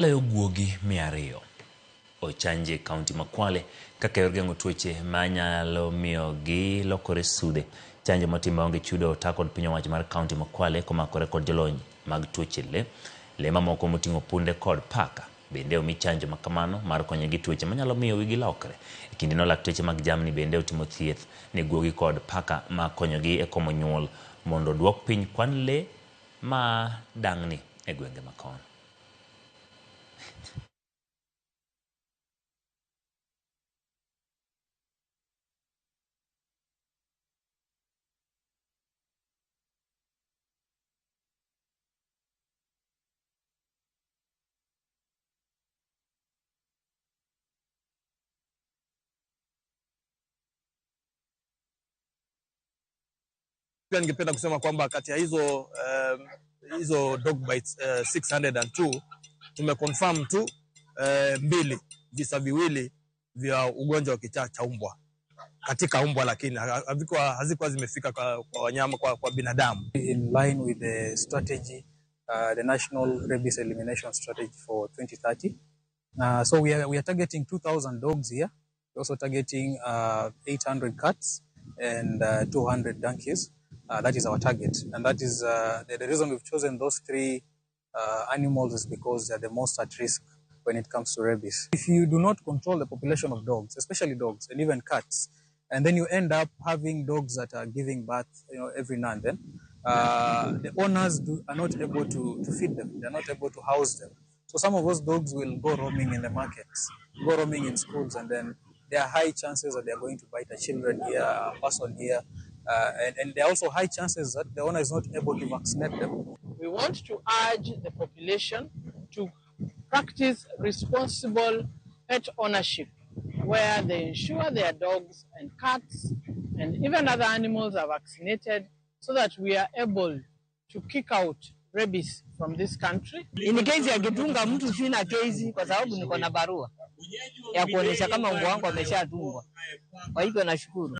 Loyo guogi 200 ochanji e kaunti ma Kwale kaka yor geng'o tuoche manyalo miyo gilokore sudhe. Chanjo motim maonge chudo ota kod piny owacho mar kaunti ma Kwale komakore kod jolony mag tuoche le. Le mamoko moting'o punde kod paka bende omi chanjo ma kamano mar konyogi tuoche manyalo miyo wigi lokre. E kindeno lakteche mag jamni bende otimo thieth ne guogi kod paka ma konyogi e komo nyuol mondo oduok piny kwan le ma dang'ni e gwenge ma kono. Pia ningependa kusema kwamba kati ya hizo dog bites 602 tumeconfirm tu mbili, visa viwili vya ugonjwa wa kichaa cha umbwa katika umbwa, lakini hazikuwa zimefika kwa wanyama, kwa binadamu. In line with the strategy, the National Rabies Elimination Strategy for 2030. So we are targeting 2,000 dogs here. We're also targeting 800 cats and 200 donkeys. That is our target, and that is the reason we've chosen those three animals is because they're the most at risk when it comes to rabies. If you do not control the population of dogs, especially dogs and even cats, and then you end up having dogs that are giving birth, every now and then, the owners are not able to feed them. They're not able to house them. So some of those dogs will go roaming in the markets, go roaming in schools, and then there are high chances that they are going to bite a children here, a person here. And there are also high chances that the owner is not able to vaccinate them. We want to urge the population to practice responsible pet ownership, where they ensure their dogs and cats and even other animals are vaccinated so that we are able to kick out rabies from this country. In case akidunga mtu sina kesi kwa sababu niko na barua ya kuonyesha kama mbwa wangu ameshatungwa. Kwa hivyo nashukuru.